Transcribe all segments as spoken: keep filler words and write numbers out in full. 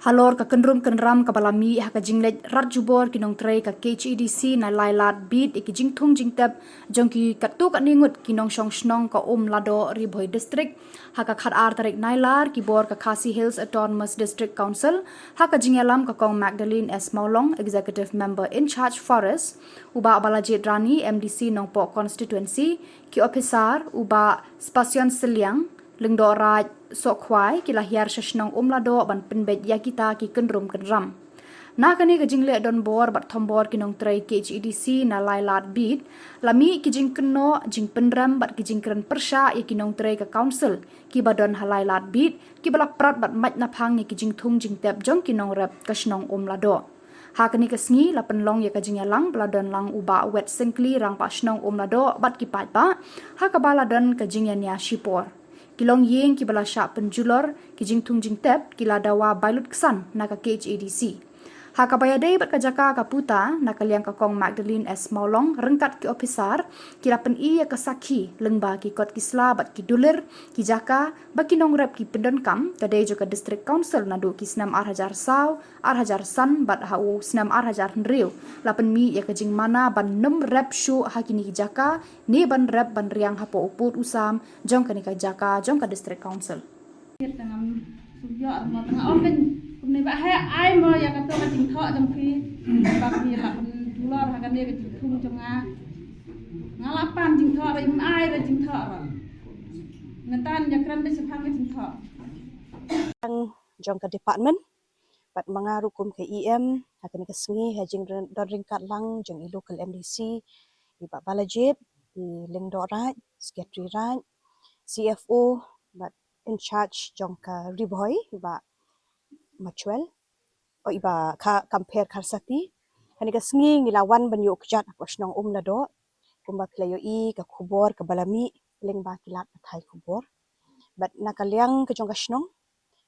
Halor ka kynrum kynram kaba la mih ha ka jingleit rat jubor ki nongtrei ka K H A D C na Lailad Beat ïa ki jingthung jingtep jong ki katto katne ngut ki nongshong shnong ka Umladoh, Ri Bhoi District, ha ka khatar tarik Nailar ki bor ka Khasi Hills Autonomous District Council, ha ka jingïalam ka Kong Magdalene S Mawlong, Executive Member in Charge Forest, u Bah Balajied Rani, M D C Nongpoh Constituency, ki ophisar, u Bah Spasion Sylliang, Lyngdoh Raid Sohkhwai, ki la hiar sha shnong Umladoh ban pynbeit ïa kita ki kynrum kynram. Na kane ka jingleh donbor bad thombor ki nongtrei K H A D C na Lailad Beat, la mih ki jingkynnoh, jingpynrem bad ki jingkren pyrshah ïa ki nongtrei ka council kiba don ha Lailad Beat, kiba la prat bad mait naphang ïa ki jingthung jingtep jong ki nongrep ka shnong Umladoh. Ha kane ka sngi la pynlong ïa ka jingïalang ba la don lang u Bah Wet Syngkli, Rangbah Shnong Umladoh, bad ki paidbah, ha kaba la don ka jingïania shipor. Ki longïing kiba la shah pynjulor ki jingthung jingtep ki la dawa bailut ksan na ka K H A D C. Ha kaba ïadei bad ka jaka ka puta, na ka liang ka Kong Magdalene S Mawlong ryngkat ki ophisar ki la pyni ïa ka sakhi lyngba ki kot ki sla bad ki dulir, ki jaka ba ki nongrep ki pyndonkam, ka dei jong ka District Council naduh ki snem ar hajar saw, ar hajar san bad ha u snem ar hajar hynriew, la pynmih ïa ka jingmana ban nym rep shuh ha kine ki jaka ne ban rep ban riang hapoh u pud u sam jong kane ka jaka jong ka District Council. Kit tang am suk ïoh mo tang ong kan kumne ba hai ai mo ïa kato ka jingthoh jong phi ba phi la pynjulor ha kane ka jingthung jong nga. Nga la pan jingthoh ra im ai ra jingthoh ra. Ngan tan ïakren da shaphang ka jingthoh. Jong ka department bad ma nga ruh kum ka E M ha kane ka sngi ha jingdon ryngkat lang jong i local M D C, i Bah Balajied, i Lyngdoh Raid, Secretary Raid, C F O bad in charge jong ka Ri Bhoi, i Bah Machwel, o i Bah Ka-, Kampher Kharsati. Kane ka sngi ngi la wan ban ïoh kjat hapoh shnong Umladoh kumba phi la ïohi ka khubor kaba la mih lyngba ki lad pathai khubor. Bad na ka liang ka jong ka shnong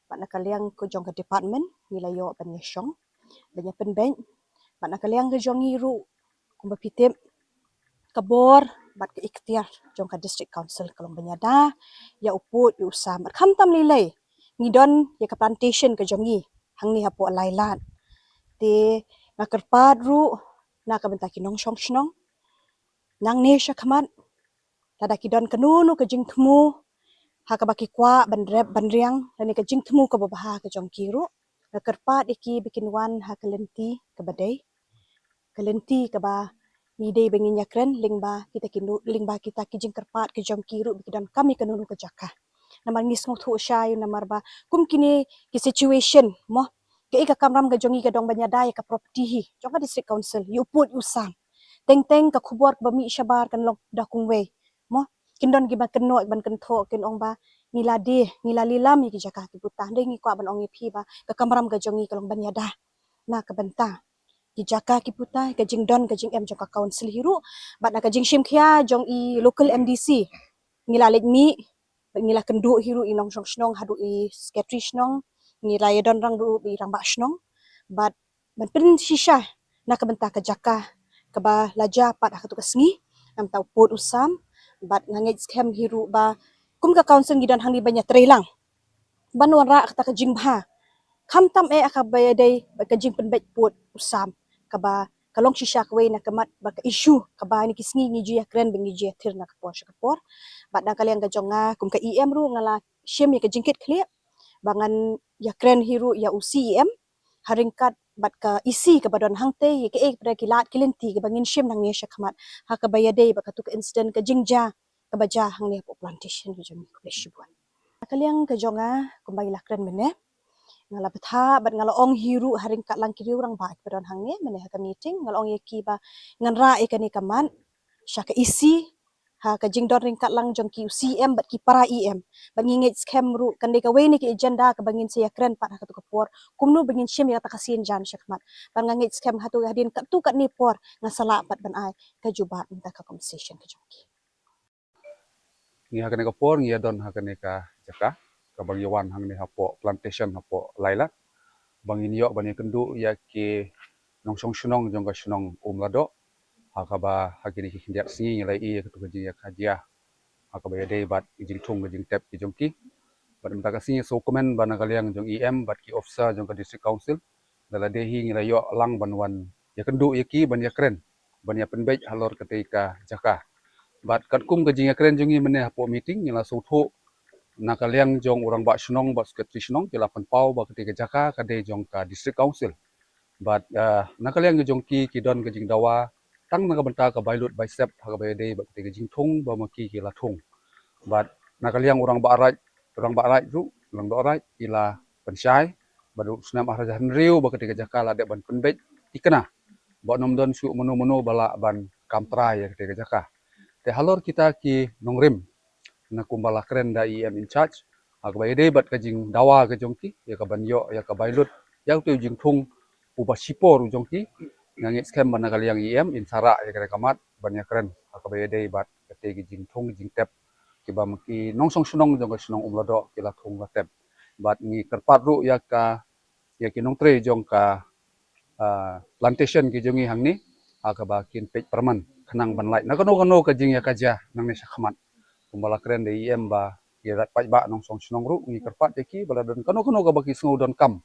bad na ka liang ka jong ka department ngi la ïoh ban ïashong ban ïapynbeit. Bad na ka liang ka jong ngi ruh kumba phi tip ka bor bad ka iktiar jong ka District Council ka long ban ïada ïa u pud ïa u sam. Bad khamtam lei lei ngi don ïa ka plantation ka jong ngi hangne hapoh Lailad. Te nga kyrpad ruh na ka bynta ki nongshong shnong nangne shakhmat, lada ki don kano kano ka jingthmu ha kaba ki kwah ban rep ban riang lane ka jingthmu kaba bha ka jong ki ruh, nga kyrpad ïa ki ba kin wan ha ka lynti kaba dei, ka lynti kaba ngi dei ba ngin ïakren lyngba kita ki nu-, lyngba kita ki jingkyrpad ka jong ki ruh ba ki donkam ïa kano kano ka jaka. Namar ngi sngewthuh shai namar ba kum kine ki situation mo, kaei ka kamram ka jong ngi ka dang ban ïada ïa ka property hi jong ka District Council, ïa u pud ïa u sam. Teng teng ka khubor kaba mih shabar kan long da kumwei mo. Kin don kiba kynnoh ban kynthoh kin ong ba ngi la die, ngi la lilam ïa ki jaka ki puta. Hynrei ngi kwah ban ong ïa phi ba ka kamram ka jong ngi ka long ban ïada na ka bynta ki jaka ki puta, ka jingdon ka jingem jong ka council hi ruh. Bad na ka jingshim khia jong i local M D C ngi la leit mih, ngi la kynduh hi ruh i nongshong shnong haduh i secretary shnong, ngi la ïadon rang ruh i rangbah shnong. Bad ban pynshisha na ka bynta ka jaka kaba la jia pat ha katu ka sngi, na ka bynta u pud u sam. Bad nga ngeit skhem hi ruh ba kum ka council ngi don hangne ban ïatrei lang ban wanrah kata ka jingbha, khamtam eh ha kaba ïadei bad ka jingpynbeit pud u sam kaba ka long shisha kawei na ka mat ba ka issue kaba ha kine ki sngi ngi ju ïakren bad ngi ju ïathir na ka por sha ka por. Bad na ka liang ka jong nga kum ka E M ruh nga la shim ïa ka jingkit khlieh ba ngan ïakren hi ruh ïa u C E M ha ryngkat bad ka E C kaba don hangtei, ïa kaei pat ki lad ki lynti kaba ngin shim nangne shakhmat ha kaba ïadei bad katu ka incident ka jingjia kaba jia hangne hapoh plantation ka jong ngi. Khublei shibun. Na ka liang ka jong nga kumba ngi la kren mynne, nga la bthah bad nga la ong hi ruh ha ryngkat lang ki riew rangbah kiba don hangne mynne ha ka meeting, nga la ong ïa ki ba ngan rah ïa kane ka mat sha ka E C ha ka jingdon ryngkat lang jong ki u C E M bad ki para E M. Bad ngi ngeit skhem ruh kan dei kawei na ki agenda kaba ngin sa ïakren pat ha katu ka por, kumno ba ngin shim ïa kata ka sienjan shakhmat. Bad nga ngeit skhem hato hadien katto katne por ngan sa lah pat ban ai ka jubab mynta ka compensation ka jong ki. Ngi ha kane ka por ngi ïadon ha kane ka jaka kaba ngi wan hangne hapoh plantation hapoh Lailad ba ngin ïoh ban ïakynduh ïa ki nongshong shnong jong ka shnong Umladoh ha kaba ha kine ki khyndiat sngi ngi la ïohi ïa katu ka jingïakajia ha kaba ïadei bad ki jingthung ki jingtep ki jong ki. Bad mynta ka sngi sngewkmen ba na ka liang jong E M bad ki officer jong ka District Council, da lade hi ngi la ïoh lang ban wan ïakynduh ïa ki ban ïakren, ban ïapynbeit halor katei ka jaka. Bad katkum ka jingïakren jong ngi mynne hapoh meeting, ngi la sngewthuh na ka liang jong u rangbah shnong bad secretary shnong ki la pynpaw ba katei ka jaka ka dei jong ka District Council. Bad, ah, na ka liang jong ki, ki don ka jingdawa tang na ka bynta ka bai lut bai sep ha kaba ïadei bad katei ka jingthung ba ma ki ki la thung. Bad na ka liang u rangbah Raid, u rangbah Raid ruh, u rangbah Raid ki la pynshai bad u snem ar hajar hynriew ba katei ka jaka la dep ban pynbeit thikna ba ym don shuh mano mano ba lah ban kam trai ïa katei ka jaka. Te halor kita ki nongrim, na kumba la kren da E M in charge, ha kaba ïadei bad ka jingdawa ka jong ki ïa ka ban ïoh ïa ka bai lut ïa utei u jingthung uba shipor u jong ki, nga ngeit skhem ba na ka liang E M in sa rah ïa kane ka mat ban ïakren ha kaba ïadei bad katei ka jingthung jingtep kiba ma ki nongshong shnong jong ka shnong Umladoh ki la thung la tep. Bad ngi kyrpad ruh ïa ka, ïa ki nongtrei jong ka, ah, plantation ki jong ngi hangne ha kaba kin peit pyrman khnang ban lait na kano kano ka jingïakajia nangne shakhmat. Kumba la kren da E M ba ki paidbah nongshong shnong ruh ngi kyrpad ïa ki ba la don kano kano kaba ki sngew donkam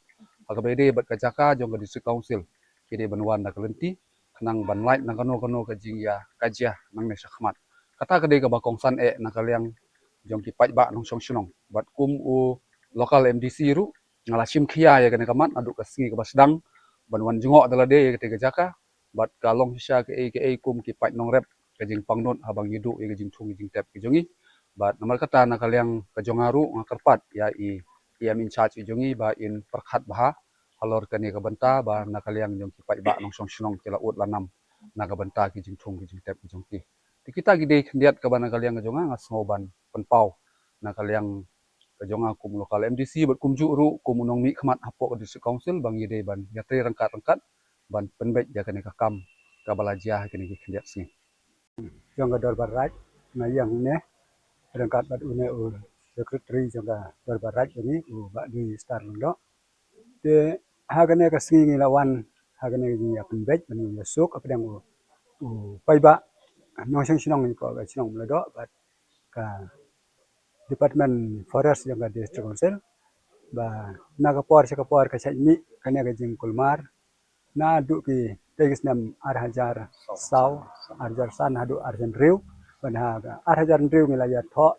ha kaba ïadei bad ka jaka jong ka District Council, ki dei ban wan da ka lynti khnang ban lait na kano kano ka jingïakajia nangne shakhmat. Kata ka dei kaba kongsan eh na ka liang jong ki paidbah nongshong shnong. Bad kum u local M D C ruh nga la shim khia ïa kane ka mat naduh ka sngi kaba sdang ban wan jngoh da lade ïa katei ka jaka. Bad ka long shisha kaei kaei kum ki paid nongrep, ka jingpangnud haba ngi duh ïa ka jingthung ka jingtep ka jong ngi. Bad namar kata na ka liang ka jong nga ruh nga kyrpad ïa i, E M in charge ka jong ngi ba in pyrkhat bha halor kane ka bynta ba na ka liang jong ki paidbah nongshong shnong ki la ud la nam na ka bynta ki jingthung ki jingtep ki jong ki. Te kita ki dei khyndiat kaba na ka liang ka jong nga nga sngew ban pynpaw na ka liang ka jong nga kum local M D C bad kumjuh ruh kum u nongmihkhmat hapoh ka District Council ba ngi dei ban ïatrei ryngkat ryngkat ban pynbeit ïa kane ka kam kaba la jia ha kine ki khyndiat sngi. Jong ka Dorbar Raid, nga ïeng ne ryngkat bad une u secretary jong ka Dorbar Raid jong ngi, u Bah Dwi Star Lyngdoh. Te ha kane ka sngi ngi la wan ha kane ka jingïapynbeit ban ïasuk hapdeng u, u paidbah nongshong shnong hapoh ka shnong Umladoh bad ka Department Forest jong ka District Council ba na ka por sha ka por ka shait mih kane ka jingkulmar naduh ki tei ki snem ar hajar saw, ar hajar san haduh ar hajar hynriew. Bad ha ka ar hajar hynriew ngi la ïathoh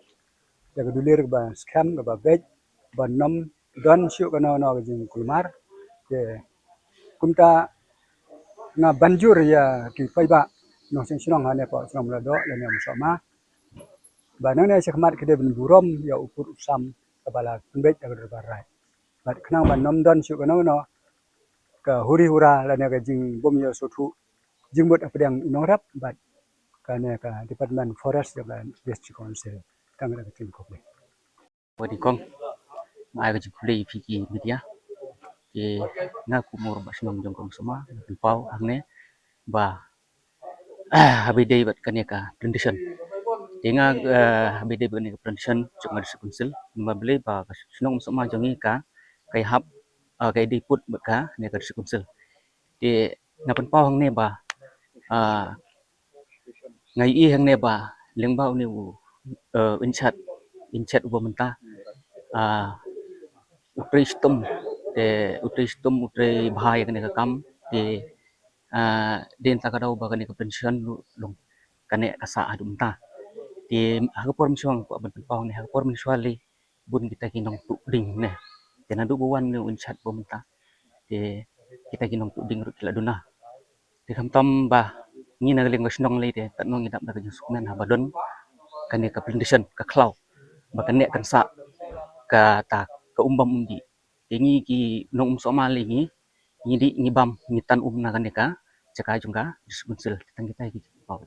ïa ka dulir kaba skhem kaba beit ban ym don shuh kano kano ka jingkulmar. Te kumta nga ban jur ïa ki paidbah nongshong shnong hangne hapoh shnong Umladoh lane Umsohma ba nangne shakhmat ki dei ban burom ïa u pud u sam kaba la pynbeit da ka Dorbar Raid. Bad khnang ban ym don shuh kano kano ka huri hura lane ka jingbym ïoh sngewthuh jingmut hapdeng i nongrep bad kane ka Department Forest jong ka District Council. Tang kata ka jingkhublei. Wa ding kong, nga ai ka jingkhublei ïa phi ki media. Te nga kum u rangbah shnong jong ka Umsohma nga pynpaw hangne ba haba ïadei bad kane ka plantation. Te nga, eh, haba ïadei bad kane ka plantation jong ka District Council, namar balei ba ka shnong Umsohma jong ngi ka, ka ïahap, eh, ka ïadei pud bad kane ka District Council. Te nga pynpaw hangne ba, ah, nga ïohi hangne ba lyngba une u, eh, in charge, in charge uba mynta, ah, u trei shitom, te u trei shitom u trei bha ïa kane ka kam. Te, ah, dei na kata ka daw ba kane ka plantation ruh long kane ka sah haduh mynta. Te ha ka por mynshuwa nga kwah ban pynpaw hangne, ha ka por mynshuwa lei bun kita ki nongtuh ding ne. Te naduh ba wan une u in charge ba mynta, te kita ki nongtuh ding ruh ki la duna. Te khamtam ba ngi na ka liang ka shnong lei te katno ngi dap da ka jingsngewkmen haba don kane ka plantation ka khlaw ba kane kan sah kata ka um bam um dih. Te ngi ki nong Umsohma lei ngi, ngi dih ngi bam ngi tan um na kane ka jaka jong ka District Council. Te tang kita ki pynpaw.